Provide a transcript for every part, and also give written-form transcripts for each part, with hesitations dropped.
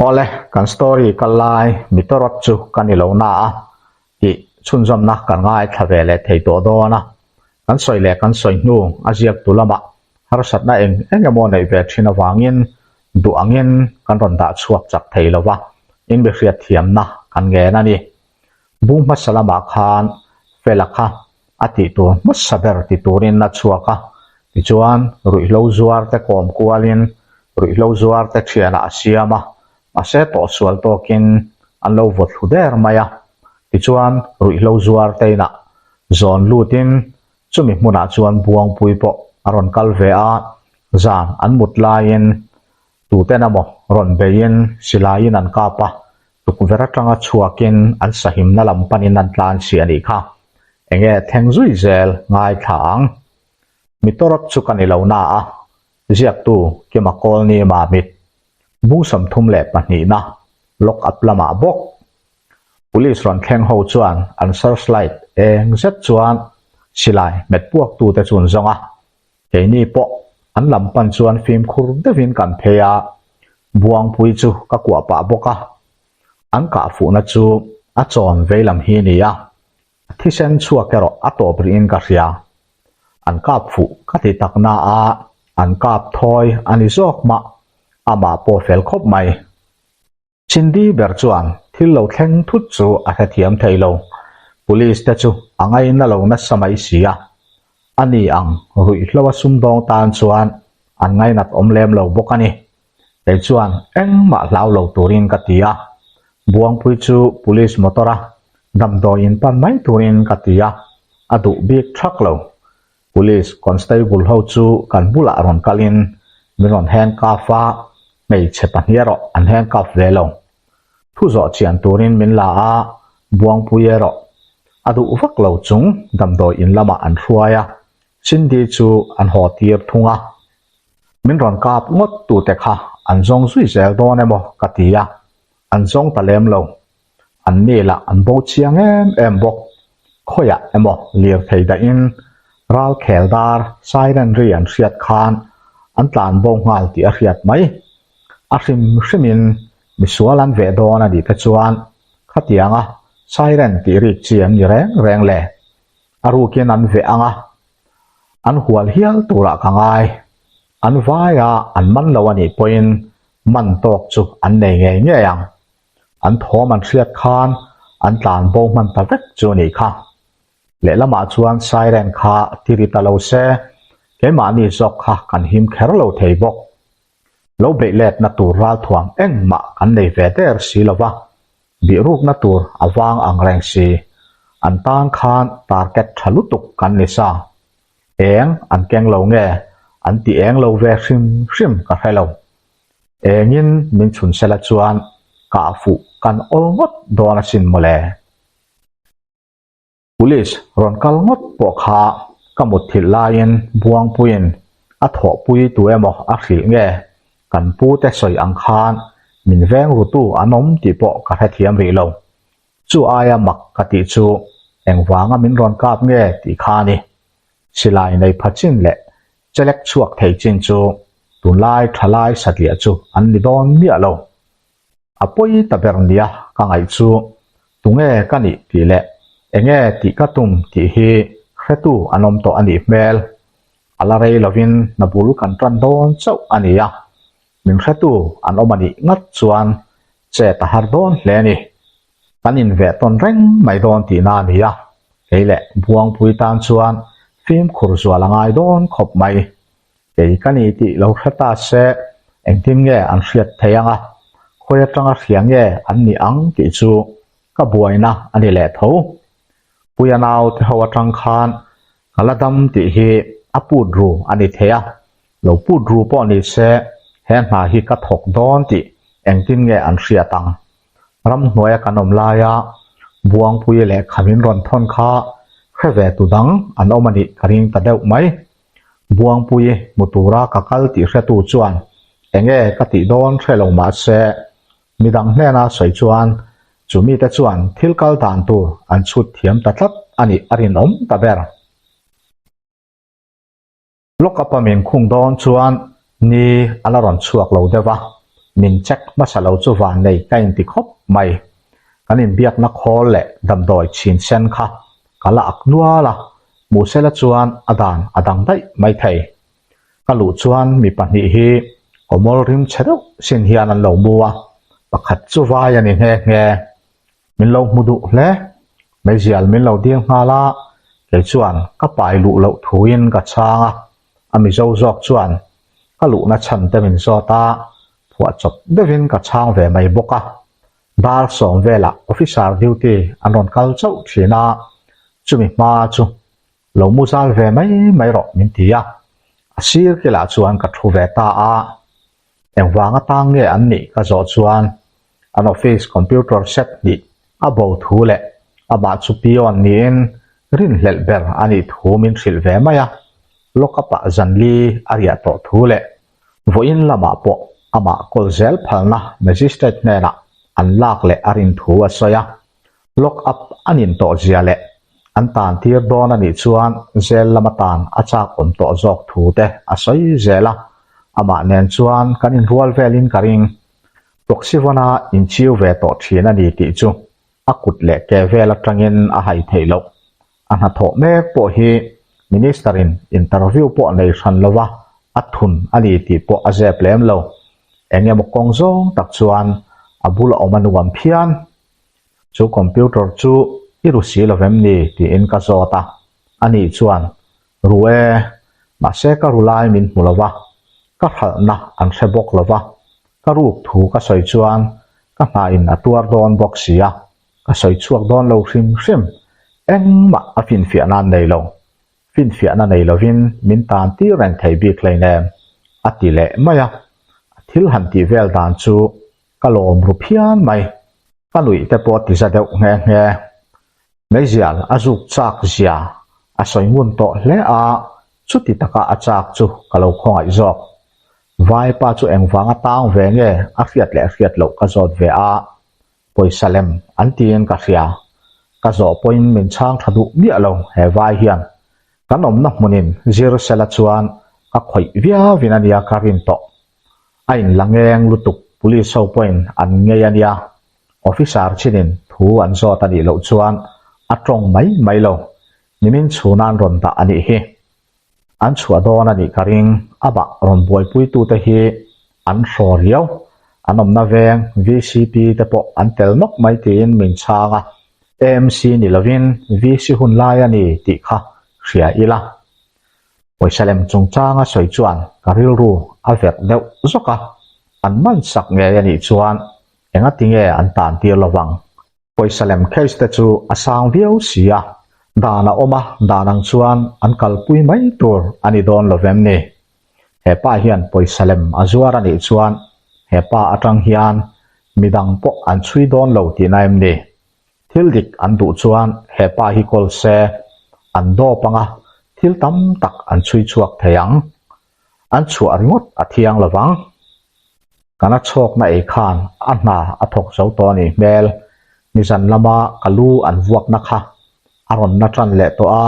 Awle, kan story kal lai Mitorawt chu ka ni lo na a tih chhunzawmna kan ngaithla ve leh thei tawh dawn a. Kan sawi leh kan sawi hnu a ziaktu lamah harsatna eng eng emaw neih ve thin avangin duh angin kan rawn dah chhuak chak thei lo va, inbihriat thiamna kan ngen a ni. Bung hmasa lamah khan Fela kha a tih tur hmasa ber ti turin a chhuak a, tichuan ruihhlo zuar te kawm kualin ruihhlo zuar te thianah a siam a, mahse tawhsual tawkin an lo vaw thlu der mai a, tichuan ruihhlo zuar te inah zawn lutin chumi hmunah chuan Buangpui pawh a rawn kal ve a, zan an mut laiin tuten emaw rawn beiin silaiin an kap a, tukverh atanga chhuakin an sahimna lam panin an tlan si a nih kha. Enge thleng zui zel ngaithla ang. Mitorawt chu ka ni lo na a, ziaktu Kima Kawlni Mamit, Bung 32na, Lock Up lamah bawk. Police rawn thleng ho chuan an searchlight eng zet chuan silai hmet puaktute chu an zawng a, Keini pawh an lam pan chuan fimkhur deuhin kan phei a, Buangpui chu ka kuah pah bawk a. An kah fuhna chu a chawn vei lam hi ni a, a thisen chhuak erawh a tawp rihin ka hria. An kap fuh ka ti tak na a, an kap thawi a ni zawk mah, amah pawh fel khawp mai. Cindy ber chuan thil lo thleng thut chu a hrethiam thei lo. Police te chu a ngaina lo nasa mai si a. A ni ang ruihhlo a sumdawng tan chuan an ngainat awm lem lo bawk a ni. Kei chuan engmah hlau lo turin ka ti a. Buangpui chu police motor a damdawi in pan mai turin ka ti a, a duh bik thak lo. Police constable ho chu kan bulah rawn kalin min rawn handcuff a, hmeichhe pahnih erawh an handcuff ve lo. Thu zawh chian turin min la a, Buangpui erawh a duh vak lo chung damdawi in lamah an hruai a, Cindy chu an haw tir thung a. Min rawn kap ngawt tute kha an zawng zui zel dawn emaw ka ti a, an zawng ta lem lo. An ni lah an bo chiang em em bawk. Khawiah emaw lirthei dahin ral khel dar siren ri an hriat khan an tlan bo nghal tih a hriat mai. A hrim hrimin misual an veh dawn a nih te chuan khatianga siren tih rik chi an ni reng reng le. A rukin an veh ang a, an hual hial turah ka ngai. An vaia an man lo a nih pawhin man tawk chu an nei ngei ngei ang. An thawm an hriat khan an tlan bo hman ta vek chu a nih kha. Lehlamah chuan siren kha ti ri ta lo se, keimahni zawk kha kan him kher lo thei bawk. Lo beih letna tur ralthuam engmah kan nei ve der si lo va, bihrukna tur a vang ang reng si. An tan khan target tha lutuk kan ni sa. Eng an keng lo nge an ti eng lo ve hrim hrim ka hre lo. Engin min chhun sela chuan kah fuh kan awl ngawt dawn asin mawle. Police rawn kal ngawt pawh kha ka mutthilh laiin Buangpuiin a thawhpui tu emaw a hrilh nge kan pu te sawi ang khan min veng rutu an awm tih pawh ka hrethiam rih lo. Chu aia mak ka tih chu engvanga min rawn kap nge tih kha a ni. Silai nei pha chin leh chelek chhuak thei chin chu tunlai thalai satliah chu an ni dawn miah lo. A pawi ta ber nia ka ngaih chu tunge ka nih tih leh enge tih ka tum tih hi hretu an awm tawh a nih hmel. A la rei lovin hna bul kan tan dawn chauh a ni a, min hretu an awm a nih ngat chuan chet a har dawn hle a ni. Kan inveh tawn reng mai dawn tihna a ni a, kei leh Buangpui tan chuan fimkhur zual a ngai dawn khawp mai. Kei ka ni tih lo hre ta se engtin nge an hriat thei ang a, khawi atanga hria nge an nih ang tih chu ka buaina a ni leh tho. Puia nau te ho atang khan ka la dam tih hi a put ru a ni thei a, lo put ru pawh ni se he hna hi ka thawk dawn tih engtin nge an hriat ang. Ramhnuaia kan awm laia Buangpui leh Khamin rawn thawn kha hre ve tu dang an awm a nih ka ring ta deuh mai. Buangpui hmu tura ka kal tih hretu chuan enge ka tih dawn hre lo mahse midang hnena sawi chuan Chu mite chuan thil kal dan tur an chhut thiam ta tlat a nih a rinawm ta ber. Lock-up a min khung dawn chuan ni a la rawn chhuak lo deuh a, min check hmasa lo chu vannei ka inti khawp mai. Kan inbiakna khawl leh damdawi chhin sen kha ka la ak nual a, hmuhsela chuan a dan a dang daih mai thei. Ka luh chuan mi pahnih hi kawmawl rim chhe deuh sin hian an lo mu a, pakhat chu vai a ni nghe nghe. Min lo hmu duh hle. Meizial min lo dil nghal a, kei chuan ka pai luh loh thuin ka chhang a, a Mizo zawk chuan ka luhna chhan te min zawt a, phuahchawp deuhin ka chhang ve mai bawk a. Dar sawm velah officer duty an rawn kal chauh thin a, chumi hma chu lo mu zal ve mai mai rawh min ti a, a sir kilah chuan ka thu ve ta a. Engvang atang nge an nih ka zawh chuan an office computer set hnih a bo thu leh amah chu peon niin rinhlelh ber a nih thu min hrilh ve mai a, lock-up ah zanli a riah tawh thu leh vawiin lamah pawh amah kawl zel phalna magistrate hnenah an lak leh a rin thu a sawi a. Lock up a nin tawh zia leh an tan tir dawn a nih chuan zel lama tan a chak awm tawh zawk thu te a sawi zel a, amah nen chuan kan inrual velin ka ring. Proxivona inchiu ve tawh thin a ni tih chu a kut leh ke vel atangin a hai theih loh. A hnathawh mek pawh hi Minister in interview pawh nei hran lova a thun a ni tih pawh a zep lem lo. Eng emaw kawng zawng tak chuan a bula awm a nuam phian. Chu computer chu i ru si lo vem ni? tiin ka zawt a. Ani chuan, Ru e, mahse ka ru lai min hmu lo va, ka hralhna an hre bawk lo va, ka ruk thu ka sawi chuan ka hnain a tuar dawn bawk si a, ka sawi chhuak dawn lo hrim hrim, engmah a finfiah nan nei lo. Finfiahna nei lovin min tan tir reng thei bik hleinem, a ti leh mai a. A thil han tih vel dan chu Ka lawm ru phian mai. Ka nuih te pawh ti za deuh nghe nghe. Meizial a zuk chak zia a sawi ngun tawh hle a, chuti taka a chak chu ka lo khawngaih zawk. Vaipa chu engvang a tang ve nge a hriat leh hriat loh ka zawt ve a, pawisa lem an tiin ka hria. Ka zawh pawhin min chhang tha duh miah lo he vai hian. Kan awmna hmunin zir sela chuan ka khawih viauin a nia ka rin tawh. A inla ngeng lutuk police ho pawhin an ngei a nia, officer chinin thu an zawt a nih loh chuan a tawng mai mai lo, nimin chhuna an rawn dah a nih hi. An chhuah dawn a nih ka ring, a bah rawn buaipuitute hi an hraw riau, an awmna veng VCP te pawh an tel nawk mai tiin min chhang a, AMC ni lovin VC hun lai a ni tih kha hria ila. Pawisa lem chungchanga sawi chuan ka rilru a verh deuh zawk a, an man sak ngei a nih chuan engati nge an tan tir lo vang. Pawisa lem case te chu a sang viau si a, dan a awm a, dan ang chuan an kalpui mai tur a ni dawn lo vem ni. He pa hian pawisa lem a zuar a nih chuan he pa atang hian midang pawh an chhui dawn lo tihna em ni? Thil dik an duh chuan he pa hi kawl se, an dawp ang a, thil tam tak an chhui chhuak thei ang. An chhuah ringawt a thiang lo vang. Kana chhawkna ei khan a hna a thawk zo tawh a nih hmel. Nizan lama ka lu an vuakna kha a rawn na tan leh tawh a.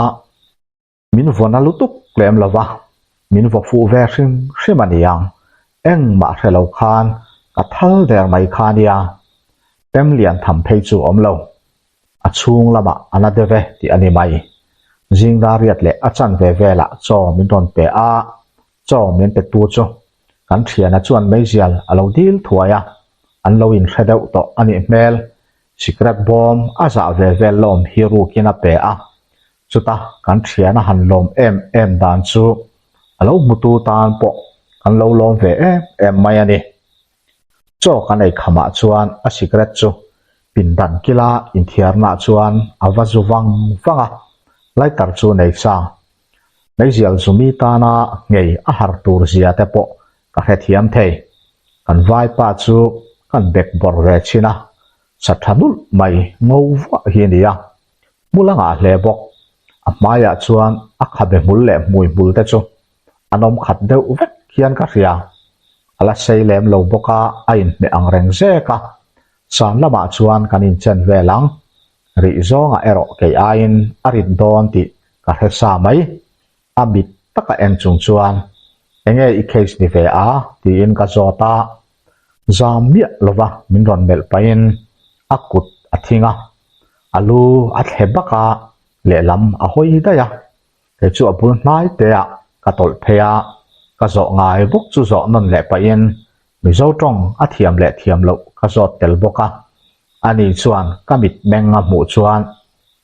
Min vaw na lutuk lem lo va, min vaw fuh ve hrim hrim a ni ang. Engmah hre lo khan ka thal der mai kha nia. Pem lian tham phei chu awm lo. A chhung lamah a na deuh e tih a ni mai. Zingda riat leh a chan ve velah chaw min rawn pe a, chaw min pe tu chu kan thiana chuan meizial a lo dil thuai a, an lo inhre deuh tawh a nih hmel. Sikret bawm a zah ve vel lawm hi rukin a pe a, Chuta kan thian a han lawm em em dan chu a lo hmutu tan pawh kan lo lawm ve em em mai a ni. Chaw kan ei khamah chuan a cigarette chu pindan kila inthiarnaah chuan a va zu vang vang a, lighter chu nei sa. Meizial zumi tana nghei a har tur zia te pawh ka hrethiam thei. Kan vaipa chu kan bek bawrh ve chhin a, sa tha nulh mai ngo vuah hi a ni a. Hmul a ngah hle bawk. A hmaiah chuan a khabe hmul leh hmui hmul te chu an awm khat deuh vek hian ka hria. A la sei lem lo bawk a, a inhmeh ang reng zek a. San lamah chuan kan inchen vel ang. Rih zawngah erawh kei aiin a rit dawn tih ka hre sa mai. A mit taka en chung chuan, Enge i case ni ve a? tiin ka zawt a. Zam miah lova min rawn melh pahin a kut a thing a, a lu a thle bak a, lehlam a hawi daih a. Kei chu a bul hnai te ah ka tawlh phei a, ka zawh ngai bawk chu zawh nawn leh pahin Mizo tawng a thiam leh thiam loh ka zawt tel bawk a. Ani chuan ka mit meng a hmuh chuan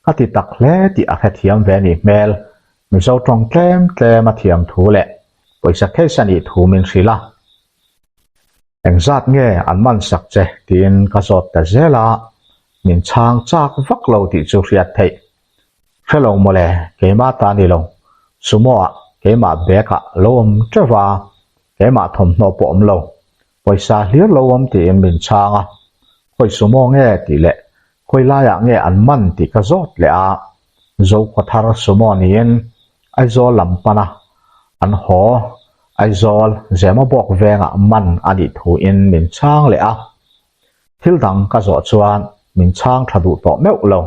ka ti tak hle tih a hrethiam ve nih hmel, Mizo tawng tlem tlem a thiam thu leh pawisa case a nih thu min hrilh a. Engzat nge an man sak che tiin ka zawt ta zel a, min chhang chak vak lo tih chu hriat theih. Hre lo mawle, keimah ta ni lo. Sumo ah keimah bag ah lo awm teuh a, keimah thawmhnaw pawh awm lo. Pawisa hlir lo awm tiin min chhang a, khawi sumo nge tih leh khawi laiah nge an man tih ka zawt leh a, Zokhawthar sumo niin Aizawl lam pana an haw Aizawl Zemabawk vengah man a nih thuin min chhang leh a. Thil dang ka zawh chuan min chhang tha duh tawh meuh lo.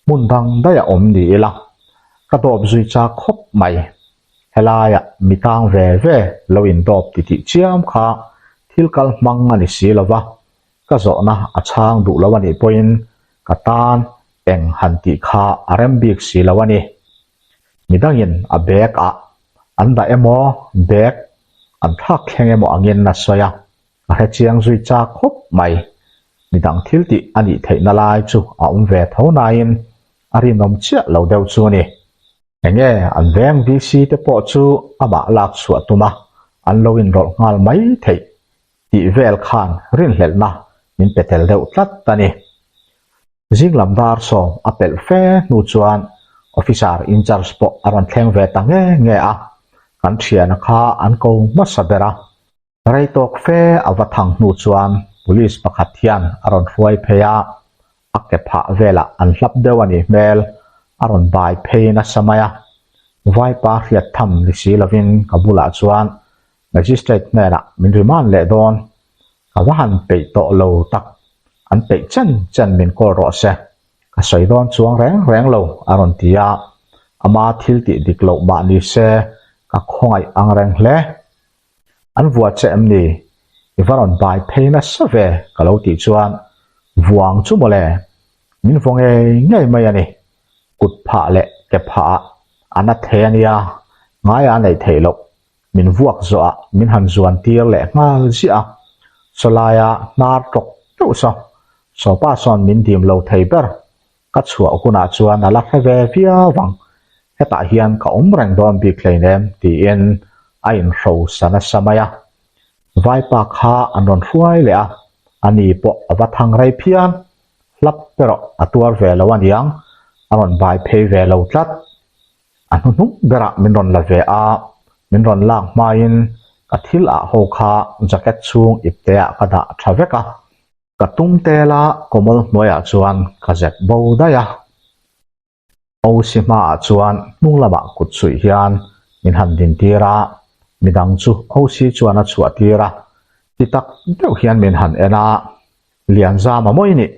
Hmun dang daih a awm ni ila, ka dawp zui chak khawp mai. Helaiah mi tang ve ve lo indawp ti tih chiam kha thil kal hmang a ni si lova, ka zawhna a chhang duh lo a nih pawhin ka tan eng han tih kha a rem bik si lo a ni. Midangin a bag ah an dah emaw bag an thlak thleng emaw angin a sawi a, Ka hre chiang zui chak khawp mai. Midang thil tih a nih theihna lai chu a awm ve tho nain a rinawm chiah lo deuh chu a ni. Enge an veng VC te pawh chu amah lak chhuah tum a, an lo inrawlh nghal mai theih tih vel khan rinhlelhna min pe tel deuh tlat a ni. Zinglam dar sawm a pelh fe hnu chuan officer in charge pawh a rawn thleng ve ta nge nge a, kan thiana kha an ko hmasa ber a. Rei tawk fe a va thang hnu chuan police pakhat hian a rawn hruai phei a, a ke phah velah an hlap deuh a nih hmel, a rawn bai phei nasa mai a. Vaipa hriat tham ni si lovin ka bulah chuan magistrate hnenah min remand leh dawn, ka va han peih tawh lo tak, an peih chen chen min call rawh se, ka sawi dawn chuang reng reng lo a rawn ti a, ama thil tih dik loh mah ni se ka khawngaih ang reng hle. An vua che em ni? I va rawn bai phei nasa ve ka lo tih chuan vuang chu mawle, min vaw ngei ngei mai a ni. Kut phah leh ke phah ah a na thei a nia, ngaia a neih theih loh. Min vuak zawh ah min han zuan tir leh nghal ziah a, sawlaia hnar tawk teuh saw, sawpa sawn min dim lo thei ber. Ka chhuah hunah chuan a la hre ve viau ang, hetah hian ka awm reng dawn bik hleinem tiin a inhrosa nasa mai a. Vaipa kha an rawn hruai leh a, ani pawh a va thang rei phian, hlap erawh a tuar ve lo aniang, a rawn bai phei ve lo tlat. A hnuhnung berah min rawn la ve a, min rawn lak hmain ka thil ah ho kha jacket chhung ipteah ka dah tha vek a. Ka tum tel a kawmawl hnuaiah chuan ka zep bo daih a. OC hmaah chuan hnung lamah kut suih hian min han din tir a, midang chu OC chuan a chhuah tir a, ti tak deuh hian min han en a, Lianzama mawi nih,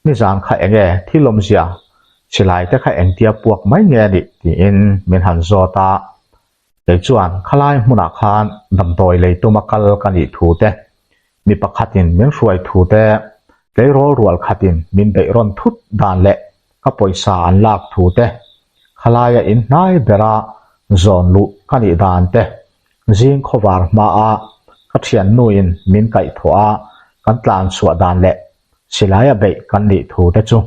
nizan kha enge thil awmzia, silai te kha engtia puak mai nge nih tiin min han zawt a. Kei chuan khalai hmunah khan damdawi lei tuma kal ka nih thu te, mi pakhatin min hruai thu te, tleirawl rual khatin min beih rawn thut dan leh ka pawisa an lak thu te, khalaia in hnai bera zawn luh ka nih dan te, zing khawvar hmaa ka thiannuin min kaihthawh a kan tlan chhuah dan leh silaia beih kan nih thu te chu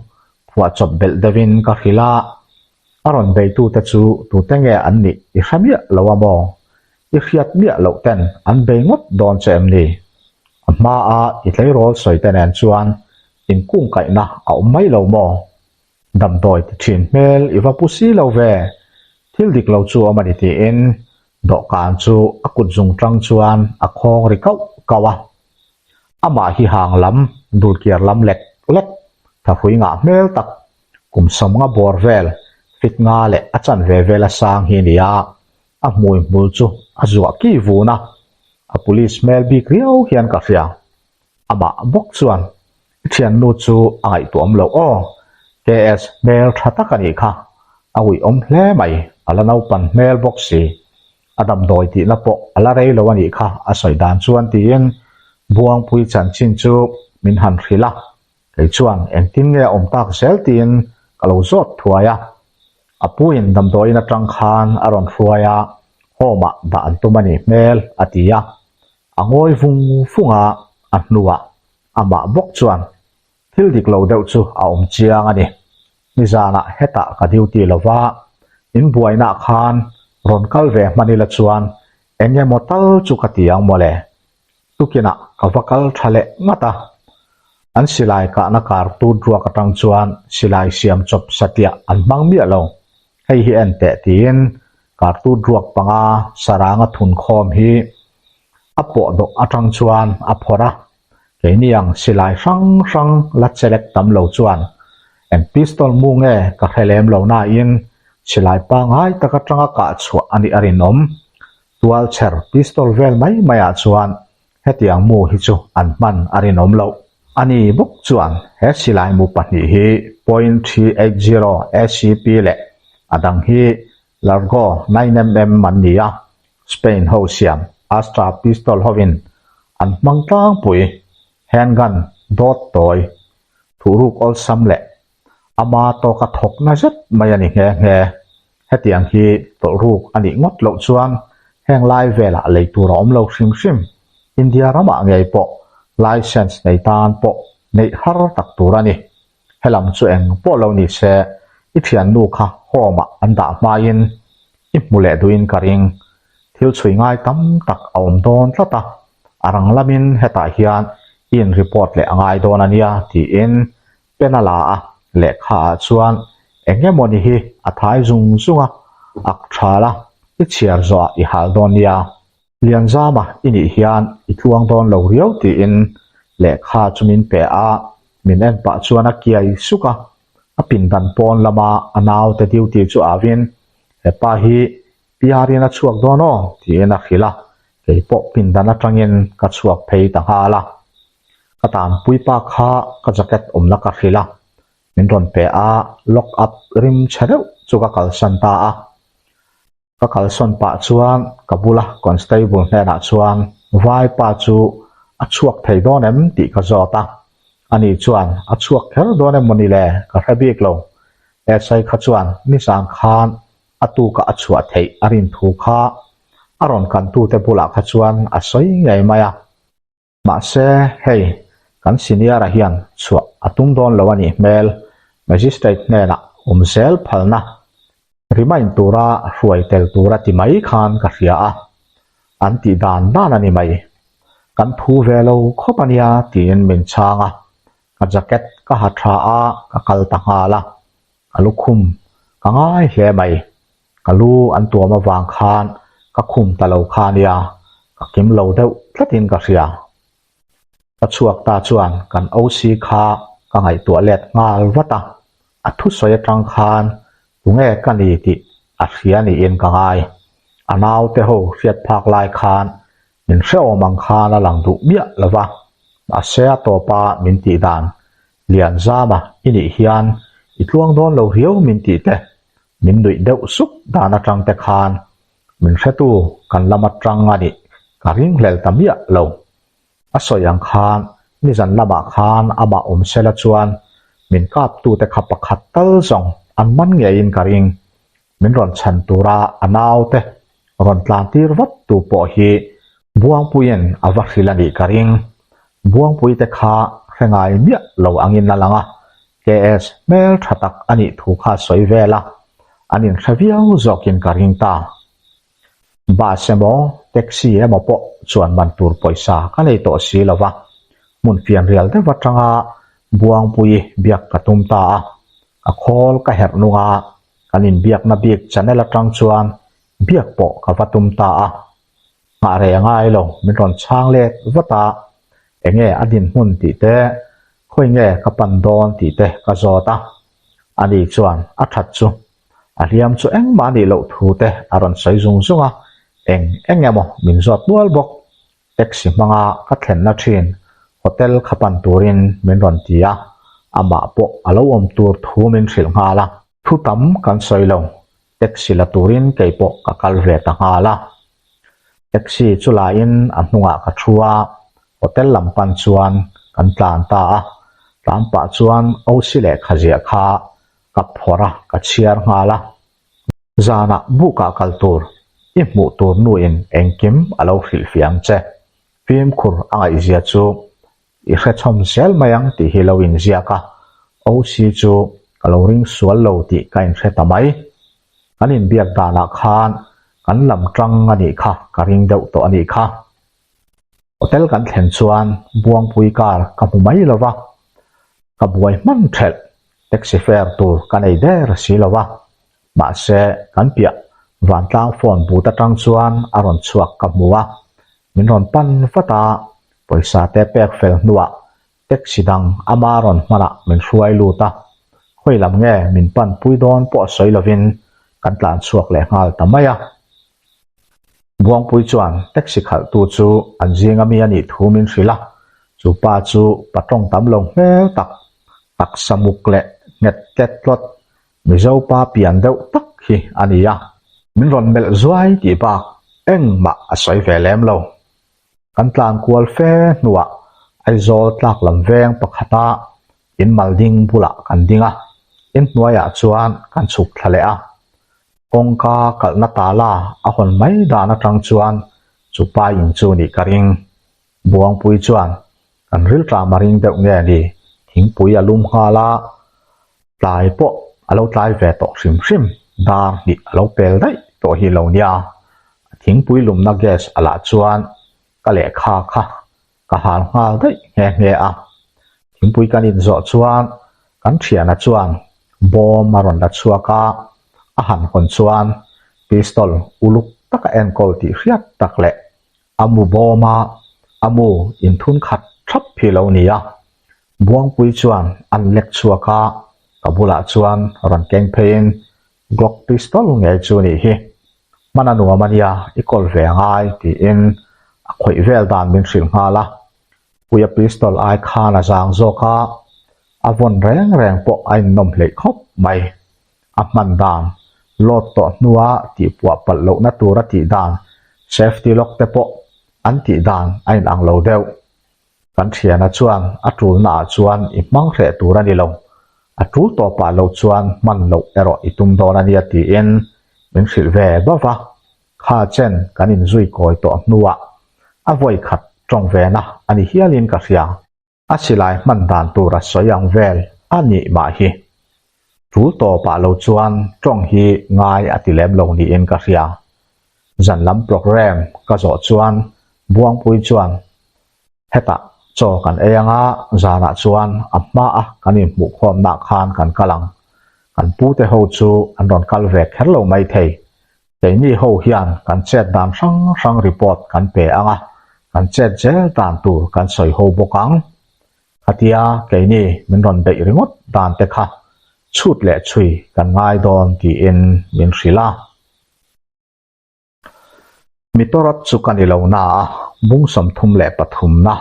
phuahchawp belh deuhin ka hrilh a. A rawn beitute chu tute nge an nih i hre miah lo a maw? I hriat miah loh ten an bei ngawt dawn che em ni? A hmaa i tleirawl sawi te nen chuan inkungkaihna a awm mai lo maw? Damdawi ti thin hmel i va pu si lo ve, thil dik lo chu awm a ni tiin dawhkan chu a kut zung tang chuan a khawng ri kauh kauh a. Amah hi hang lam, dulkiar lam lek lek, thahrui ngah hmel tak Kum sawmnga bawr vel, fit nga leh a chanve vel a sang hi a ni a, a hmui hmul chu a zuah ki vun a, a police hmel bik riau hian ka hria. Amah bawk chuan. I thiannu chu a ngaihtuahawm loh aw. KS hmel tha tak a nih kha. A uiawm hle mai, a la naupan hmel bawk si. A damdawi tihna pawh a la rei lo a nih kha a sawi dan chuan tiin Buangpui chanchin chu min han hrilh a. Kei chuan engtin nge a awm tak zel tiin ka lo zawt thuai a. A puin damdawiin atang khan a rawn hruai a, home ah dah an tum a nih hmel a ti a. A ngawi vung vung a, a hnuah amah bawk chuan thil dik lo deuh chu a awm chiang a ni. Nizanah hetah ka duty lo va, in buainaah khan rawn kal ve hman ila chuan eng emaw tal chu ka ti ang mawle. Tukinah ka va kal tha leh ngat a. An silai kahna kar tut ruak atang chuan silai siam chawp satliah an hmang miah lo. Hei hi en teh tiin kar tut ruak panga saranga thun khawm hi a pawh dawh atang chuan a phawrh a. Keini ang silai hrang hrang la chelek tam lo chuan eng pistol mu nge ka hre lem lo nain silai pangngai tak atanga kah chhuah a nih a rinawm. Tualchher pistol vel mai maiah chuan hetiang mu hi chu an hman a rinawm loh. Ani bawk chuan he silai mu pahnih hi .380 ACP leh a dang hi Largo 9mm an ni a, Spain ho siam Astra pistol hovin an hmang tlangpui handgun dawt tawi thuhruk awlsam leh Ama tawka thawk na zet mai a ni nghe nghe. Hetiang hi tawlhruk a nih ngawt loh chuan heng lai velah lei tur a awm lo hrim hrim. India ramah ngei pawh license nei tan pawh neih har tak tur a ni. Helam chu eng pawh lo ni se i thiannu kha home ah an dah hmain i hmu leh duhin ka ring. Thil chhui ngai tam tak a awm dawn tlat a, a rang lamin hetah hian i in report leh a ngai dawn a nia tiin Pen a la a, lehkha ah chuan eng emawni hi a thai zung zung a, ak tha la, i chhiar zawh ah i hal dawn nia. Lianzama i nih hian i tluang dawn lo riau tiin lehkha chu min pe a, min en pah chuan a kiai suk a, a pindan pawn lama a naute duty chu avin hepa hi PR in a chhuak dawn aw tiin a hrilh a, keipawh pindan atangin ka chhuak phei ta nghal a. Ka tanpui pa kha ka jacket awmna ka hrilh a, min rawn pe a, lock up rim chhe deuh chu ka kalsan ta a. Ka kalsawn pah chuan ka bula constable hnenah chuan vai pa chu a chhuak thei dawn em tih ka zawt a, ani chuan a chhuak kher dawn em mawni le ka hre bik lo, SI kha chuan nizan khan a tuka a chhuah theih a rin thu kha a rawn kantute bulah kha chuan a sawi ngei mai a. Mahse, hei, kan senior-a hian chhuah a tum dawn lo a nih hmel, Magistrate hnenah awm zel phalna remind tura hruai tel tura ti mai khan ka hria a, an tih dan dan a ni mai. Kan thu ve lo khawp a nia tiin min chhang a, ka jacket ka ha tha a, ka kal ta nghal a, ka lukhum ka ngai hle mai. Ka lu an tuam avang khan ka khum ta lo kha nia, ka kim lo deuh tlatin ka hria. Ka chhuak ta chuan kan OC kha ka ngaihtuah let nghal vat a, a thusawi atang khan tunge ka ni tih a hria niin ka ngai. A naute ho hriat phak lai khan min hrehawm ang khan a lang duh miah lo va, mahse a tawpa min tih dan Lianzama i nih hian i tluang dawn lo riau min tih te Min nuih deuh sup dan atang te khan min hretu kan lam atang a nih ka ringhlel ta miah lo. A sawi ang khan nizan lamah khan amah awm sela chuan min kaptute kha pakhat tal zawng an man ngeiin ka ring. Min rawn chhan tura a naute rawn tlan tir vat tu pawh hi Buangpuiin a va hrilh a nih ka ring. Buangpuite kha hre ngai miah lo angin a lang a, KS hmel tha tak a nih thu kha sawi vel a, an inhre viau zawkin ka ring ta. Bus emaw taxi emaw pawh chuan man tur pawisa ka nei tawh si lo va, hmun fianrial deuh atanga Buangpui biak ka tum ta a, ka khawl ka herh nung a, kan inbiakna bik channel atang chuan biak pawh ka va tum ta a. Nghah reh a ngai lo, min rawn chhang let vat a, enge a dinhmun tih te, khawi nge ka pan dawn tih te ka zawt a, ani chuan a that chu a hliam chu engmah a nih loh thu te a rawn sawi zung zung a, eng eng emaw min zawt nual bawk, taxi hmanga ka thlenna thin. Hotel kha pan turin min rawn ti a, amah pawh a lo awm tur thu min hrilh nghal a. Thu tam kan sawi lo, taxi la turin kei pawh ka kal ve ta nghal a. Taxi chu lain a hnungah ka thu a, hotel lam pan chuan kan tlan ta a. Tlan pah chuan OC lehkha ziah kha ka phawrh a, ka chhiar nghal a. Zanah bukah kal tur i hmuh tur nuin engkim a lo hrilhfiah ang che. Fimkhur a ngaihzia chu i hrechhawm zel mai ang tih hi lo inziak a, OC chu ka lo ring sual lo tih ka inhre ta mai. Kan inbiak danah khan kan lam tang a nih kha ka ring deuh tawh a nih kha. Hotel kan thlen chuan Buangpui car ka hmu mai lo va, ka buai hman thelh, taxi fare tur ka nei der si lo va. Mahse, kan piah vantlang phone but atang chuan a rawn chhuak ka hmu a, min rawn pan vat a, pawisa te pek fel hnuah taxi dang ama rawn hmanah min hruai lut a, khawi lam nge min pan pui dawn pawh sawi lovin kan tlan chhuak leh nghal ta mai a. Buangpui chuan taxi khalhtu chu an zinga mi a nih thu min hrilh a, chu pa chu pa tawng tam lo hmel tak, taksa muk leh nghet tlet tlawt Mizo pa pian deuh tak hi a ni a, min rawn melh zuai tih bak engmah a sawi ve lem lo. Kan tlan kual fe hnuah Aizawl tlak lam veng pakhata in mal ding bulah kan ding a, inhnuaiah chuan kan chhuk thla leh a. Kawngka kalhna tala a hawn mai dan atang chuan chu pa in chu nih ka ring. Buangpui chuan kan rilṭam a ring deuh nge ni, thingpui a lum nghal a, tlai pawh a lo tlai ve tawh hrim hrim, dar hnih a lo pel daih tawh hi lo nia. A thingpui lumna gas a lah chuan ka lehkha kha ka hal nghal daih nghe nghe a. Thingpui kan inzawh chuan kan thiana chuan bawm a rawn la chhuak a, a han hawn chuan pistol uluk taka enkawl tih hriat tak leh A mu bawm a, a mu inthun khat thap hi lo ni a. Buangpui chuan an lek chhuak a, ka bulah chuan rawn keng pheiin Glock pistol ngei chu nih hi. Hman a nuam a nia, i kawl ve a ngai tiin a khawih vel dan min hrilh nghal a. Puia pistol ai khan a zang zawk a, a vawn reng reng pawh a innawm hleih khawp mai. A hman dan, load tawh hnua tihpuah palh lohna tura tih dan, safety lock te pawh an tih dan a inang lo deuh. Kan thiana chuan a tulnaah chuan i hmang hreh tur a ni lo, a tul tawpah lo chuan hman loh erawh i tum dawn a nia tiin min hrilh ve bauh a. Kha chen kan inzui kawi tawh hnuah a vawi khat tawng vena a ni hialin ka hria. A silai hman dan tur a sawi ang vel a nih mah hi. Tul tawpah lo chuan tawng hi ngai a ti lem lo niin ka hria. Zan lam programme ka zawh chuan Buangpui chuan hetah chaw kan ei anga zanah chuan a hmaa kan inhmuhkhawmnaah khan kan kal ang. Kan pute ho chu an rawn kal ve kher lo maithei. Keini ho hian kan chet dan hrang hrang report kan pe ang a, kan chet zel dan tur kan sawi ho bawk ang. Khatia keini min rawn beih ringawt dan te kha chhut leh chhui kan ngai dawn tiin min hrilh a. Mitorat chu ka ni lo na a, bung 33 na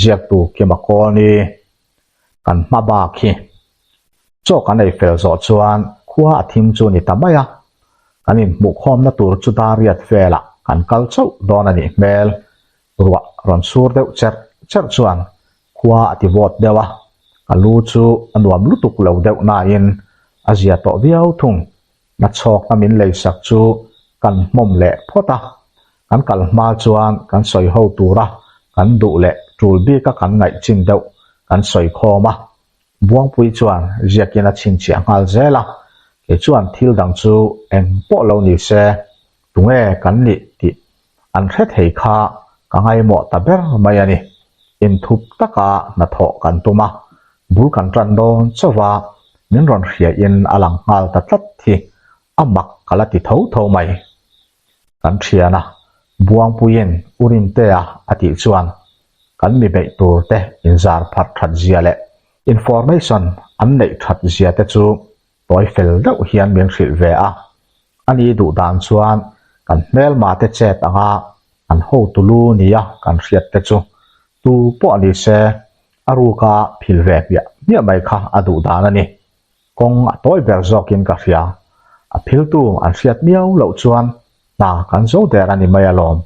ziaktu Kima Kawlni kan hma bak hi. Chaw kan ei fel zawh chuan khua a thim chu ni ta mai a, kan inhmuhkhawmna tur chu dar riat velah kan kal chauh dawn a nih hmel. Ruah rawn sur deuh cherh cherh chuan khua a ti vawt deuh a, ka lu chu a nuam lutuk lo deuh nain a zia tawh viau thung. Nachhawkna min leisak chu kan hmawm leh phawt a, kan kal hma chuan kan sawi ho tura kan duh leh tul bika kan ngaih chin deuh kan sawi khawm a, Buangpui chuan ziakin a chhinchhiah nghal zel a, kei chuan thil dang chu eng pawh lo ni se, tunge kan nih tih an hre thei kha ka ngaimawh ta ber mai a ni. Inthup taka hnathawh kan tum a, bul kan tan dawn chauh a, min rawn hriain a lang nghal ta tlat hi a mak ka la ti tho tho mai. Kan thian a, Buangpuiin U Rintea a tih chuan kan mi beih tur te inzar pharh that zia leh information an neih that zia te chu tawi fel deuh hian min hrilh ve a. Ani duh dan chuan kan hmelma te chet anga kan hotu lu nia kan hriat te chu. Tu pawh ni se, a ruka phil ve hmiah hmiah mai kha a duh dan a ni. Kawng a tawi ber zawkin ka hria. A philtu an hriat miau loh chuan hna kan zo der a ni mai alawm,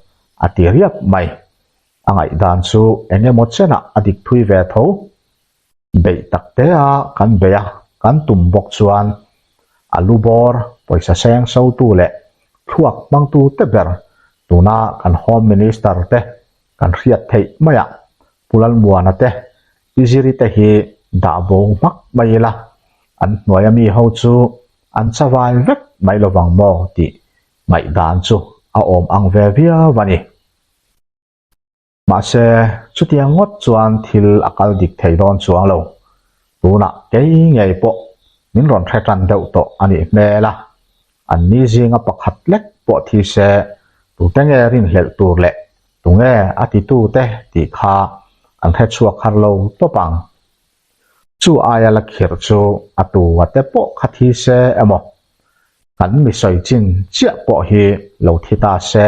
a ti riap mai. A ngaihdan chu eng emaw chenah a dik thui ve tho. Beih tak te a kan beih a, kan tum bawk chuan a lu bawr, pawisa seng sotu leh thluak hmangtu te ber tuna kan Home Minister te kan hriat theih maiah Pu Lalmuana te, Pi Ziri te hi dah bo hmak mai ila, an hnuaia mi ho chu an chavai vek mai lovang maw tih ngaihdan chu a awm ang ve viau a ni. Mahse, chutiang ngawt chuan thil a kal dik thei dawn chuang lo. Tunah kei ngei pawh min rawn hre tan deuh tawh a nih hmel a, an ni zinga pakhat lek pawh thi se tute nge rinhlelh tur leh tunge a titute tih kha an hre chhuak har lo tawp ang. Chu aia la khirh chu a tu a te pawh kha thi se emaw, kan mi sawi chin chiah pawh hi lo thi ta se,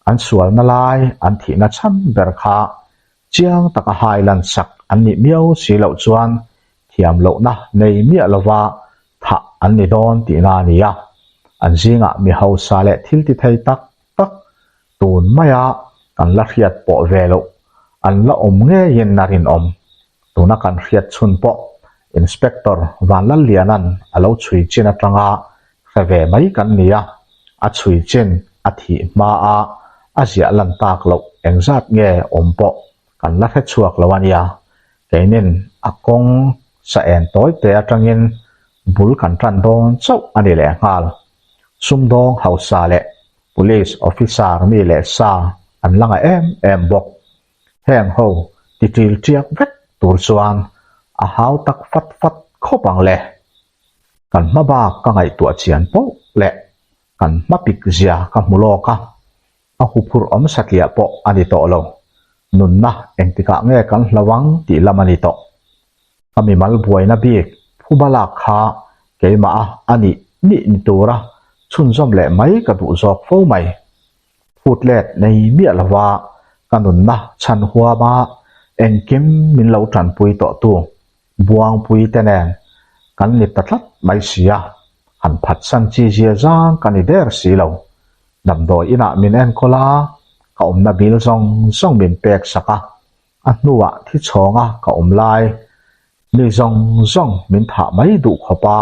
an sualna lai an thihna chhan ber kha chiang taka hai lan sak an nih miau si loh chuan thiam lohna nei miah lova thah an ni dawn tihna a ni a. An zingah mi hausa leh thil ti thei tak tak tun maia kan la hriat pawh ve loh an la awm ngeiin a rinawm. Tuna kan hriat chhun pawh Inspector Vanlalliana'n a lo chhui chin atanga hre ve mai kan ni a, a chhui chin a thih hmaa a ziah lan tak loh engzat nge awm pawh kan la hre chhuak lo a nia. Keinin a kawng sa en tawi te atangin bul kan tan dawn chauh a ni lehnghal. Sumdawng hausa leh Police officer mi leh sa an la ngah em em bawk. Heng ho ti ṭil ṭiak vek tur chuan a hau tak fat fat khawp ang le. Kan hma bak ka ngaihtuah chian poh leh kan hma pik zia ka hmu lawk a, a huphurh awm satliah pawh a ni tawh lo. Nunna engtikah nge kan hlo ang tih lam a ni tawh. Ka mimal buaina bik phuba lak kha keimah a a nih nih ni tura chhunzawm leh mai ka duh zawk fo mai. Phut let nei miah lova ka nunna chhan huama engkim min lo tanpui tawhtu Buangpui te nen kan ni ta tlat mai si a, han phatsan chi zia zang ka ni der si lo. Damdawi inah min enkawl a, ka awmna bil zawng zawng min pek sak a, a hnuah thi chhawnga ka awm lai mi zawng zawng min thah mai duh khawp a,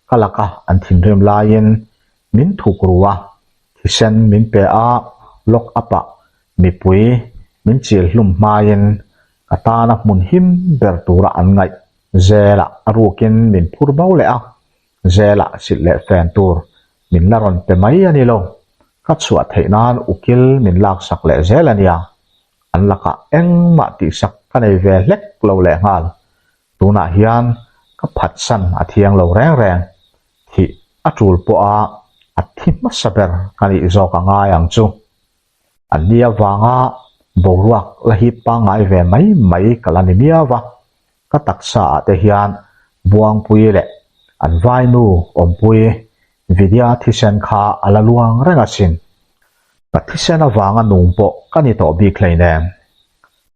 ka laka an thinrim laiin min thuk ru a, thisen min pe a, lock up ah mipui min chil hlum hmaiin ka tana hmun him ber tura an ngaih zelah a rukin min phur bo leh a, zelah silh leh fen tur min la rawn pe mai a ni lo, ka chhuah theih nan ukil min laksak leh zel a nia, an lakah engmah tihsak ka nei ve hlek lo lehnghal, tunah hian ka phatsan a thiang lo reng reng. Thih a tul pawha a thi hmasa ber ka nih zawk a ngai ang chu. An ni avanga boruak la hip pangngai ve mai mai ka la ni miau va, ka taksa ah te hian Buangpui leh an vainu awmpui Vidya thisen kha a la luang reng asin. Ka thisen avanga nung pawh ka ni tawh bik hleinem.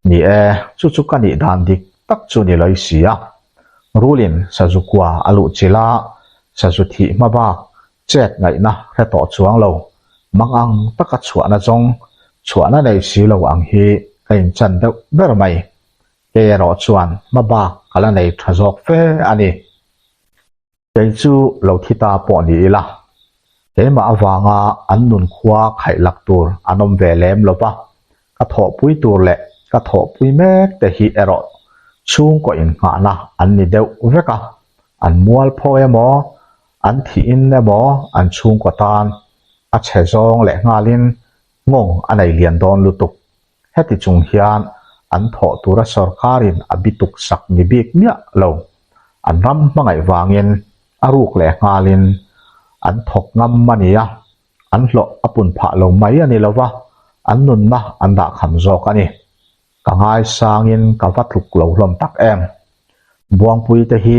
Ni e, chu chu ka nih dan dik tak chu ni loi si a. Rulin sazu kua a luh chilh a, sazu thih hma bak chet ngaihna hre tawh chuang lo, mang ang taka chhuahna zawng chhuahna nei si lo ang hi ka inchan deuh ber mai. Kei erawh chuan hma bak ka la nei tha zawk fe a ni. Kei chu lo thi ta pawh ni ila, keimah avanga an nun khua khaih lak tur an awm ve lem lo va, ka thawhpui tur leh ka thawhpui mek te hi erawh chhungkaw innghahna an ni deuh vek a, an mualpho emaw, an thihin emaw an chhungkaw tan a chhe zawng leh nghalin nghawng a nei lian dawn lutuk. Heti chung hian an thawh tura sorkarin a bituk sak ni bik miah lo. An ram hmangaih vangin a ruk leh nghalin an thawk ngam a ni a, an hlawh a pun phah lo mai a ni lo va, an nunna an dahkham zawk a ni. Ka ngaisangin ka va tluk lo hlawm tak em. Buangpui te hi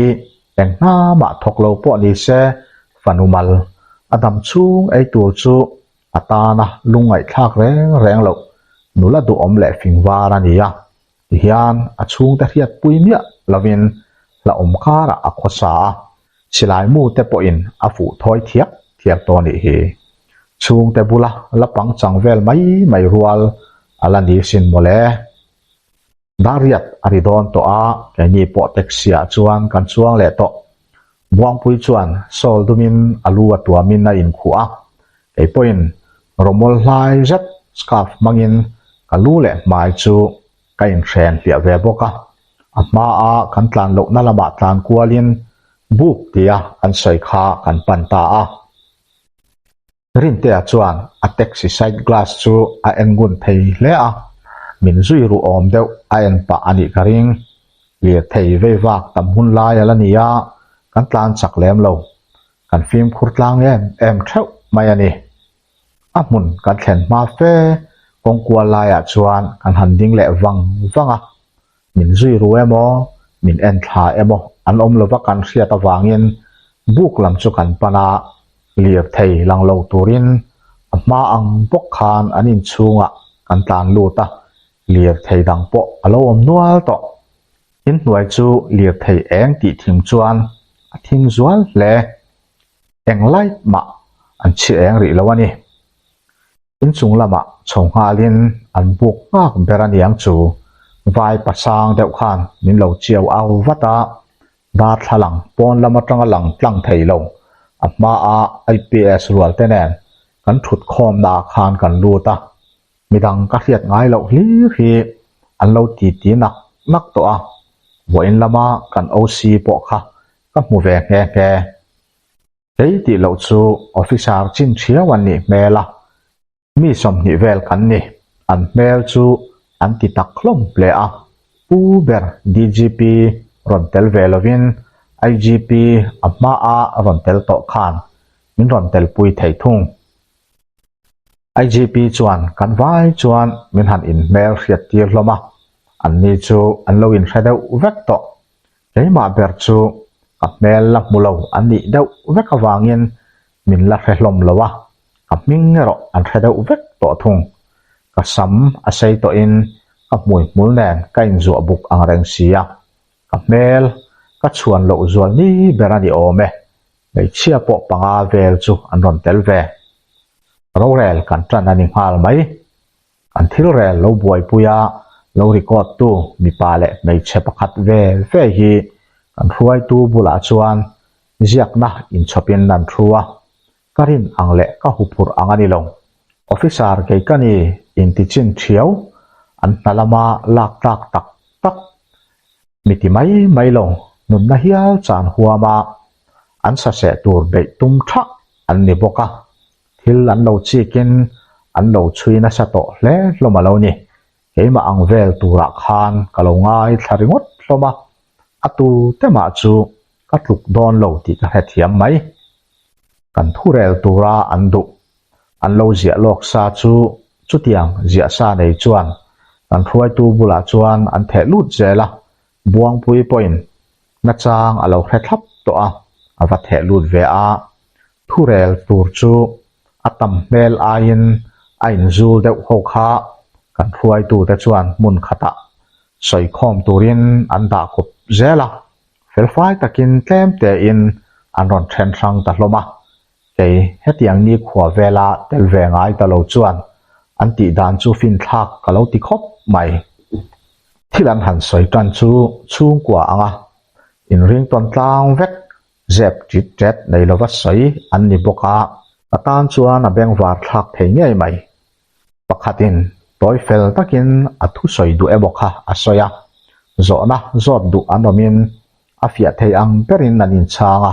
eng hna mah thawk lo pawh ni se fanu mal a dam chhung ei tur chu A tana lungngaihthlak reng reng loh nula duhawm leh fing var a ni a. Tihian a chhungte hriatpui miah lovin hlauhawm karah a khawsa a, silai mu te pawhin a fuh thawi thiak thiak tawh nih hi. Chhungte bula la pangchang vel mai mai rual a la ni sin mawle. Dariat a ri dawn tawh a, keini pawh taxi ah chuan kan chuang leh tawh. Buangpui chuan sawl dumin a lu a tuamin a inkhuh a, kei pawhin rawmawl hlai zet scarf hmangin ka lu leh hmai chu ka inhren hliah ve bawk a. A hmaa kan tlan lohna lamah tlan kualin buk tia an sawi kha kan pan ta a. Rintea chuan a taxi side glass chu a en ngun thei hle a, min zui ruh awm deuh a en pah a nih ka ring. Lirthei vei vak tam hun lai a la ni a, kan tlan chak lem lo. Kan fimkhur tlang em em theuh mai a ni. A hmun kan thlen hma fe kawngkual laiah chuan kan han ding leh vang vang a, Min zui ru emaw, min en thla emaw an awm lova kan hriat avangin buk lam chu kan pan a, lirthei lang lo turin a hma ang bawk khan an inchhungah kan tlan lut a, lirthei dang pawh a lo awm nual tawh. Inhnuai chu lirthei eng tih thim chuan a thim zual hle. Eng light mah an chhi eng rih lo a ni. Inchung lamah chho nghalin an buk nghak ber a niang chu vai pasang deuh khan min lo chiau au vat a, darthlalang pawn lam atanga lang tlang thei lo a hmaa IPS rual te nen kan thut khawmna ah khan kan lut a, midang ka hriat ngai loh hlir hi an lo ti ti nak nak tawh a, vawiin lama kan OC pawh kha ka hmu ve nghe nghe. Kei tih loh chu officer chin thiau an nih hmel a, mi 20 vel kan ni, an hmel chu an ti tak hlawm hle a, pu ber DGP rawn tel ve lovin IGP a hmaa rawn tel tawh khan min rawn telpui thei thung. IGP chuan kan vai chuan min han inhmel hriat tir hlawm a, anni chu an lo inhre deuh vek tawh. Keimah ber chu ka hmel la hmu lo an nih deuh vek avangin min la hre hlawm lo a, ka hming erawh an hre deuh vek tawh thung. Ka sam a sei tawhin ka hmui hmul nen ka inzuah buk ang reng si a, ka hmel ka chhuan loh zual ni ber a ni awm e, hmeichhia pawh panga vel chu an rawn tel ve. Rorel kan ṭan a ni nghal mai. An thil rel lo buaipui a, lo record tu mipa leh hmeichhe pakhat ve ve hi kan hruaitu bulah chuan ziakna inchhawpin an thu a, ka rin ang leh ka huphurh ang a ni lo. Officer kei ka ni intichin thiau, an hna lama lak tlak tak tak mi ti mai mai lo, nunna hial chan huama an saseh tur beih tum thah an ni bawk a. Thil an lo chikin an lo chhui nasa tawh hle hlawm a lo ni. Keimah ang vel turah khan ka lo ngaithla ringawt hlawm a, a tu te mah chu ka tluk dawn lo tih ka hrethiam mai. Kan thurel tura an duh, an lo ziah lawk sa chu chutiang ziah sa nei chuan kan hruaitu bulah chuan an theh lut zel a, Buangpui pawhin nachang a lo hre thlap tawh a, a va theh lut ve a. Thurel tur chu a tam hmel aiin a inzul deuh ho kha kan hruaitute chuan hmun khatah sawikhawm turin an dah kawp zel a, felfai takin tlem tein an rawn then hrang ta hlawm a. Kei hetiang nikhua vela tel ve ngai ta lo chuan an tih dan chu finthlak ka lo ti khawp mai. Thil an han sawi tan chu chhungkua anga inringtawn tlang vek zep ṭit ṭet nei lova sawi an ni bawk a, ka tan chuan a bengvar thlak thei ngei mai. Pakhatin tawi fel takin a thusawi duh emaw kha a sawi a, zawhna zawt duh an awmin a fiah thei ang berin an inchhang a,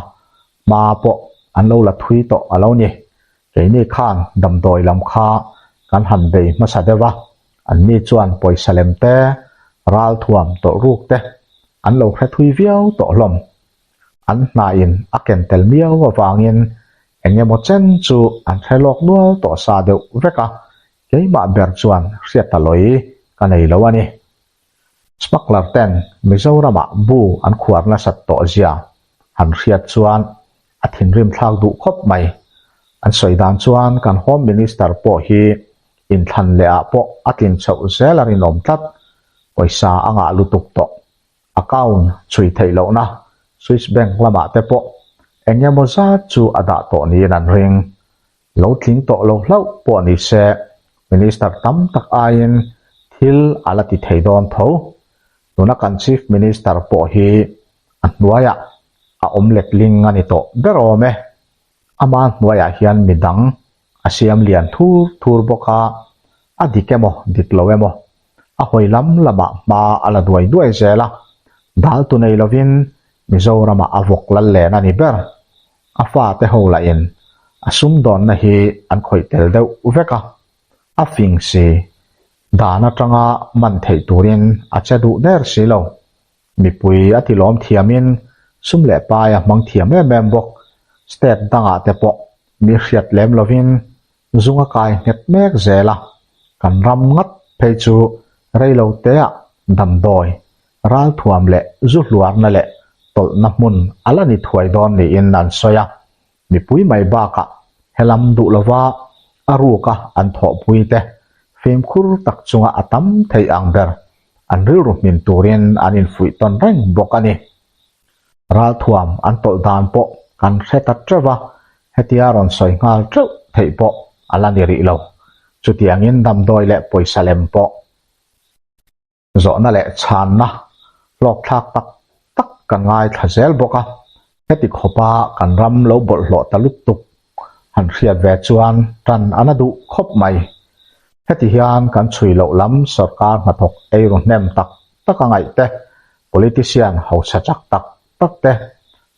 hma pawh an lo la thui tawh a lo ni. Keini khan damdawi lam kha kan han bei hmasa deuh a, anni chuan pawisa lem te, ralthuam tawlhruk te an lo hre thui viau tawh hlawm. An hnain a ken tel miau avangin eng emaw chen chu an hre lawk nual tawh sa deuh vek a, keimah ber chuan hriat ta lawi ka nei lo a ni. Smuggler ten Mizoramah bu an khuar nasat tawh zia han hriat chuan a thinrim thlak duh khawp mai. An sawi dan chuan kan Home Minister pawh hi inthlan leh ah pawh a tlin chhoh zel a rinawm tlat. Pawisa a ngah lutuk tawh. Account chhui theih lohna Swiss Bank lamah te pawh eng emaw zat chu a dah tawh niin an ring. Lo tling tawh lo hlauh pawh ni se Minister tam tak aiin thil a la ti thei dawn tho. Tuna kan Chief Minister pawh hi a hnuaiah a awm letling a ni tawh ber awm e. Ama hnuaiah hian midang a siam lian thur thur bawk a, a dik emaw dik lo emaw a hawi lam lamah hma a la duai duai zel a, dal tu nei lovin Mizoramah a vawk lal len a ni ber. A fate ho lahin a sumdawnna hi an khawih tel deuh vek a, a fing si, dan atanga man theih turin a che duh der si lo. Mipui a tilawm thiamin sum leh pai a hmang thiam em em bawk. State dangah te pawh mi hriat lem lovin zung a kai nghet mek zel a, kan ram ngat phei chu rei lo teah damdawi, ralthuam leh zu hluarna leh tawlhna hmun a la ni thuai dawn niin an sawi a. Mipui mai bakah helam duh lova a ruka an thawhpui te fimkhur tak chunga a tam theih ang ber an rilru hmin turin an infuih tawn reng bawk a ni. Ralthuam an tawlh dan pawh kan hre ta teuh va, hetia rawn sawi nghal teuh theih pawh a la ni rih lo. Chutiangin damdawi leh pawisa lem pawh Zawhna leh chhanna hlawkthlak tak tak kan ngaithla zel bawk a, heti khawpa kan ram lo bawlhhlawh ta lutuk han hriat ve chuan tan a na duh khawp mai. Heti hian kan chhui loh lam sorkar hnathawk eiru hnem tak tak a ngaih te, politician hausa chak tak tak te,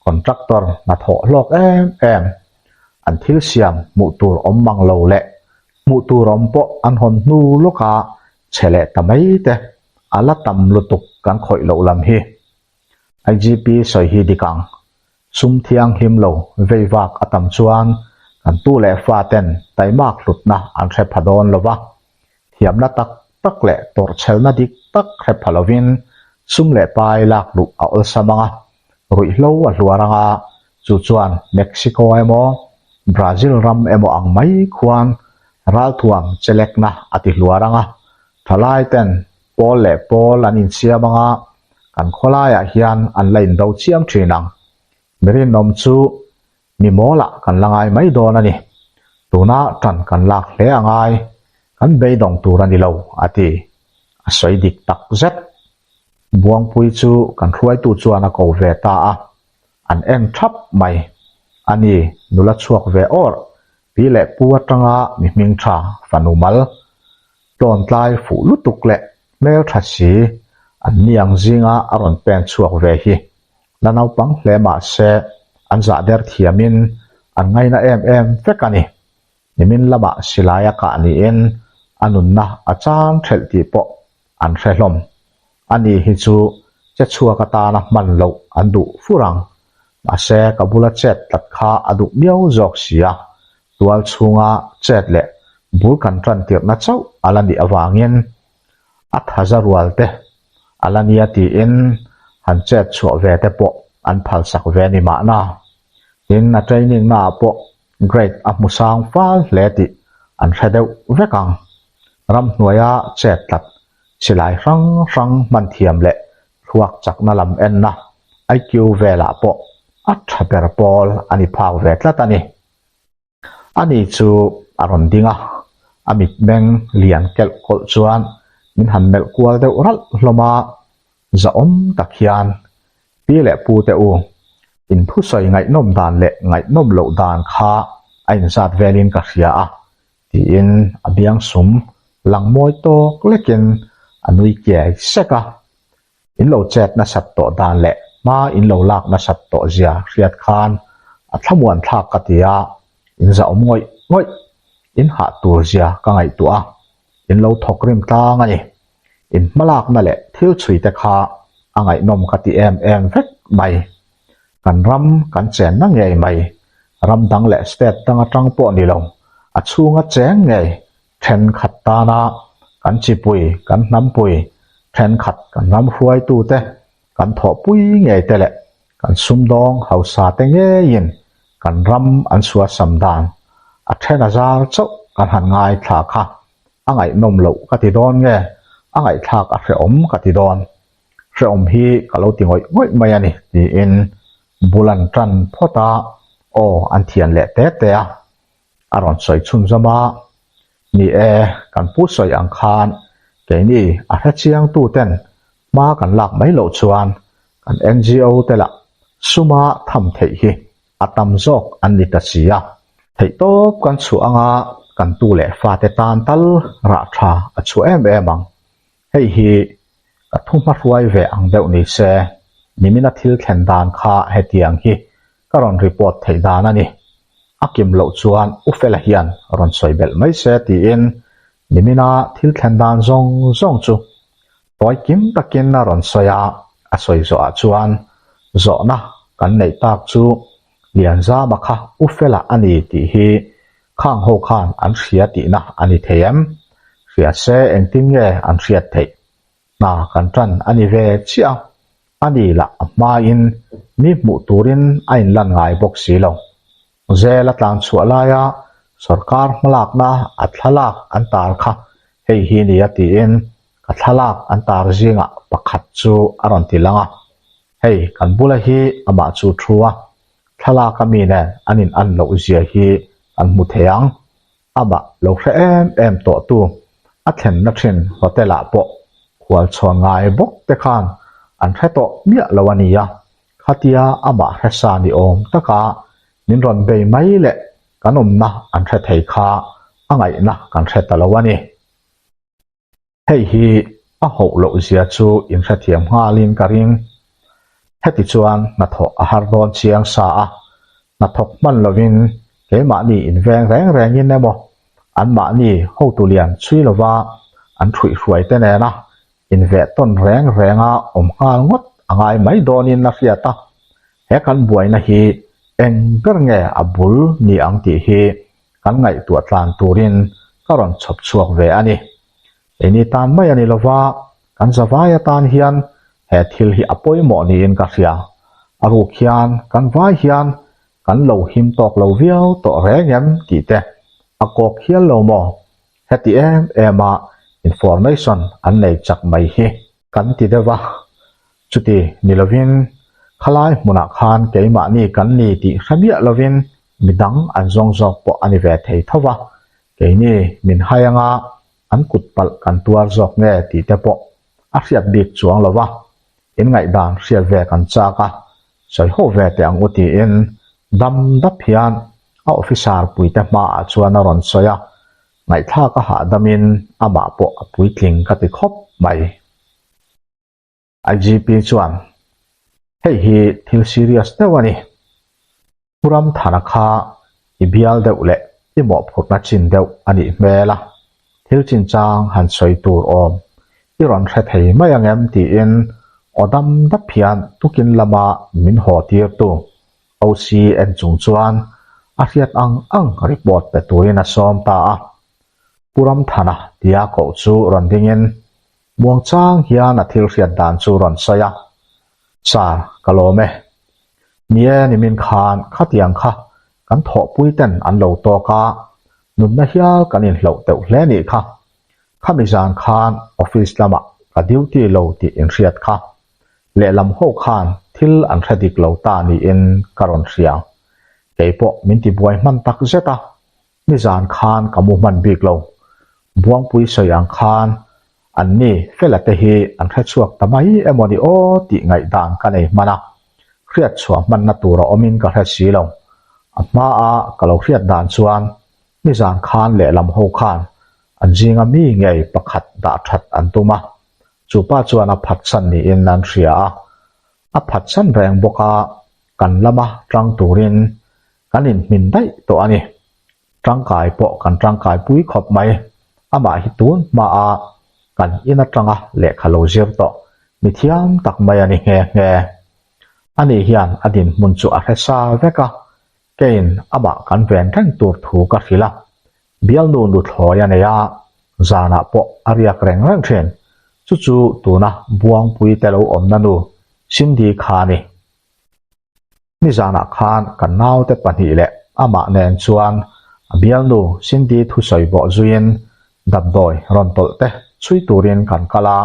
contractor hnathawh hlawk em em, an thil siam hmuh tur awm mang lo leh hmuh tur awm pawh an hawn hnu lawka Chhe leh ta mai te, a la tam lutuk kan khawih loh lam hi. IGP sawi hi dik ang. Sum thianghlim lo vei vak a tam chuan kan tu leh fa ten taimak hlutna an hre pha dawn lo va. Thiamna tak tak leh tawrhchhelna dik tak hre pha lovin sum leh pai lak luh a awlsam ang a, ruihhlo a hluar ang a, chu chuan Mexico emaw Brazil ram emaw ang mai khuan ralthuam chelekna a ti hluar ang a, thalai ten pawl leh pawl an insiam ang a, kan khawlaiah hian an la indo chiam thin ang. Mi rinawm chu mi mawlah kan la ngai mai dawn a ni. Tuna tan kan lak hle a ngai, kan beidawng tur a ni lo, a ti. A sawi dik tak zet. Buangpui chu kan hruaitu chuan a ko ve ta a, an en thap mai. A ni, nula chhuak ve awr, pi leh pu atanga mi hming tha fanu mal, tlawntlai fuh lutuk leh hmel tha si an ni ang zinga a rawn pen chhuak ve hi. La naupang hle mah se an zah der thiamin an ngaina em em vek a ni. Nimin lamah silai a kah niin a nunna a chan thelh tih pawh an hre hlawm. Ani hi chu che chhuak atana hman loh an duh fur ang. Mahse ka bula chet tlat kha a duh miau zawk si a, tual chhunga chet leh bul kan tan tirhna chauh a la nih avangin a thaza rual te a la nia tiin han chet chhuah ve te pawh an phalsak ve ni mahna. Tin, a training naah pawh grade a hmu sang fal hle tih an hre deuh vek ang. Ramhnuaia chet tlat, silai hrang hrang hman thiam leh thluak chakna lam enna IQ velah pawh a tha ber pawl a ni phak ve tlat a ni. Ani chu a rawn ding a, a mitmeng lian kelh kawlh chuan min han melh kual deuh ralh hlawm a, zahawm tak hian Pi leh Pu te u, in thusawi ngaihnawm dan leh ngaihnawm loh dan kha a inzat velin ka hria a, tiin a biang sum lang mawi tawk lekin a nui kiai sek a. In lo chet nasat tawh dan leh hma in lo lak nasat tawh zia hriat khan a thlamuan thlak ka ti a, in zahawm ngawih ngawih, in hah tur zia ka ngaihtuah a, in lo thawk rim tlang a ni. In hmalakna leh thil chhui te kha a ngaihnawm ka ti em em vek mai. Kan ram kan chenna ngei mai, ram dang leh state dang atang pawh ni lo, a chhunga cheng ngei thenkhat tana kan chipui, kan hnampui, thenkhat kan ram hruaitute, kan thawhpui ngei te leh kan sumdawng hausa te ngeiin kan ram an suasam dan a then a zar chauh kan han ngaithla kha a ngaihnawm loh ka ti dawn nge? A ngaihthlak a hrehawm ka ti dawn. Hrehawm hi ka lo ti ngawih ngawih mai a ni, tiin bul an tan phawt a, aw an thian leh te te a. A rawn sawi chhunzawm a, Ni e, kan pu sawi ang khan keini a hrechiangtu ten hma kan lak mai loh chuan kan NGO te lah suma tham theih hi a tam zawk an ni ta si a. Theihtawp kan chhuah anga kan tu leh fate tan tal rah tha a chhuah em em ang. Hei hi ka thu hmahruai ve ang deuh ni se, nimina thil thlen dan kha hetiang hi ka rawn report theih dan a ni. A kim loh chuan U Fela hian rawn sawi belh mai se tiin nimina thil thlen dan zawng zawng chu tawi kim takin a rawn sawi a, a sawi zawhah chuan zawhna kan neih tak chu Lianzama kha U Fela a ni tih hi Khang ho khan an hria tihna a ni thei em? Hria se engtin nge an hriat theih? Hna kan tan a ni ve chiah a, a ni lah a hmain mi hmuh turin a inlan ngai bawk si lo. Zel a tlan chhuah laia sorkar hmalakna a thlalak an tar kha hei hi nia tiin ka thlalak an tar zingah pakhat chu a rawn ti lang a, hei kan bula hi amah chu thu a, Thlalak a mi nen an in an loh zia hi kan hmu thei ang. Amah lo hre em em tawh tu a thlenna thin hotel ah pawh khual chhawn ngai bawk te khan an hre tawh miah lo a nia. Khatia amah hre sa ni awm taka min rawn bei mai leh kan awmna an hre thei kha a ngaihna kan hre ta lo a ni. Hei hi a hoh loh zia chu inhrethiam nghalin ka ring. Heti chuan hnathawh a har dawn chiang sa a, hnathawk hman lovin keimahni inveng reng rengin emaw anmahni hotu lian chhui lova an ṭhuihhruai te nena inveh tawn reng renga awm nghal ngawt a ngai mai dawnin a hriat a, he kan buaina hi eng ber nge a bul ni ang tih hi kan ngaihtuah tlan turin ka rawn chhawp chhuak ve a ni. Keini tan mai a ni lova, kan zavai atan hian he thil hi a pawimawh niin ka hria. A ruk hian kan vai hian kan lo him tawk lo viau tawh reng em tih te a kawk hial lo maw? Heti em em a information an nei chak mai hi kan ti deuh a. Chuti ni lovin khalai hmunah khan keimahni kan ni tih hre miah lovin midang an zawng zawk pawh a ni ve thei tho va, keini min hai anga an kut palh kan tuar zawk nge tih te pawh a hriat bik chuang lo va, in ngaihdan hriat ve kan chak a, sawi ho ve teh ang u tiin dam dap hian a officer puite hmaah chuan a rawn sawi a, ngaihthlak a hahdamin amah pawh a puitling ka ti khawp mai. IGP chuan, Hei hi thil serious deuh a ni. Pu Ramthana kha i bial deuh leh i mawhphurhna chin deuh a nih hmel a, thil chinchang han sawi tur awm i rawn hre thei mai ang em tiin aw dam dap hian tukin lama min haw tirtu OC en chung chuan a hriat ang ang report pe turin a sawm ta a. Pu Ramthana tia koh chu rawn dingin Muangchang hian a thil hriat dan chu rawn sawi a, Sir, ka lawm e. Ni e, nimin khan khatiang kha kan thawhpui ten an lo tawk a, nunna hial kan inhloh teuh hle nih kha. Khami zan khan office lamah ka duty lo tih inhriat kha. Lehlam ho khan thil an hre dik lo ta niin ka rawn hria. Keipawh min tibuai hman tak zet a, Nizan khan ka mu hman bik lo. Buangpui sawi ang khan an ni Fela te hi an hre chhuak ta mai emaw ni aw tih ngaihdan ka nei hman a, hriat chhuah hmanna tur a awmin ka hre si lo. A hmaa ka lo hriat dan chuan nizan khan lehlam ho khan an zinga mi ngei pakhat dah that an tum a, chupa chuan a phatsan niin an hria a, a phatsan reng bawk a, kan lama tang turin Kan inhmin daih tawh a ni. Tangkai pawh kan tangkai pui khawp mai. Amah hi tun hmaa kan in atanga lehkha lo zir tawh mi thiam tak mai a ni nghe nghe. Ani hian a dinhmun chu a hre sa vek a, keiin amah kan ven reng tur thu ka hrilh a. Bialnu nuthlawi a nei a, zanah pawh a riak reng reng thin. Chu chu tuna Buangpui te lo awmna nu Cindy kha a ni. Nizanah khan kan naute pahnih leh amah nen chuan a bialnu Cindy thusawi bawh zuiin damdawi rawn tawlh te chhui turin kan kal a,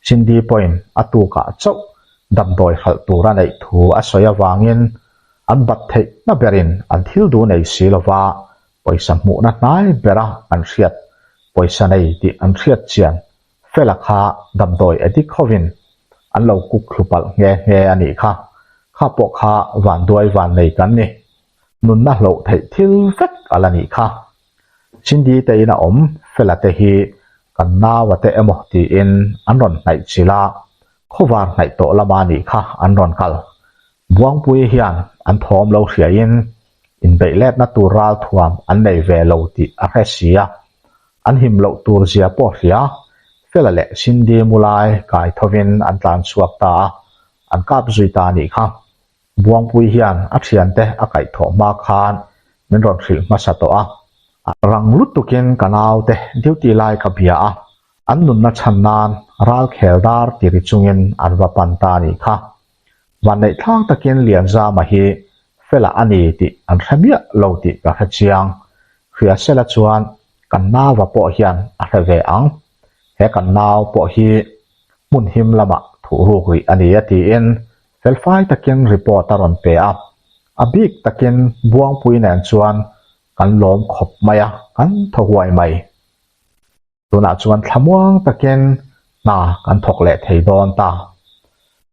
Cindy pawhin a tukah chauh damdawi hralh tur a neih thu a sawi avangin an bat theihna berin an thil duh nei si lova pawisa hmuhna hnai bera an hriat pawisa nei tih an hriat chian Fela kha damdawi addict hovin an lo kuk thlu palh nghe nghe a nih kha. Kha pawh kha vanduai vannei kan ni. Nunna hloh theih thil vek a la nih kha. Cindy te in a awm Fela te hi kan naua te emaw tiin an rawn hnaih chilh a, khawvar hnaih tawh lama nih kha an rawn kal. Buangpui hian an thawm lo hriain inbeih letna tur ralthuam an nei ve lo tih a hre si a, an him loh tur zia pawh hria Fela leh Cindy mulai kai thovin an tlan chhuak ta a, an kap zui ta a nih kha. Buangpui hian a thiante a kaihthawh hma khan min rawn hrilh hmasa tawh a, rang lutukin ka naute duty lai ka bia a, an nunna chhan nan ral khel dar ti ri chungin an va pan ta a nih kha. Vanneih thlak takin Lianzama hi Fela a ni tih an hre miah lo tih ka hre chiang. Hriasela chuan kan nauva pawh hian a hre ve ang. He kan nau pawh hi hmun him lamah thuhruk rih a ni a tiin felfai takin report a rawn pe a. A bik takin Buangpui nen chuan kan lawm khawp mai a, kan thaw huai mai. Tunah chuan thlamuang takin hna kan thawk leh thei dawn ta.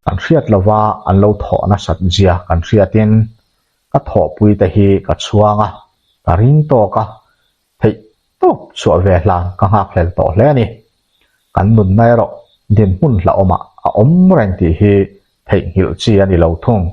Kan hriat lova an lo thawh nasat zia kan hriatin ka thawhpui te hi ka chhuang a, ka ring tawk a, theih tawp chhuah ve hlan ka nghakhlel tawh hle a ni. Kan nunna erawh dinhmun hlauhawmah a awm reng tih hi theihnghilh chi a ni lo thung.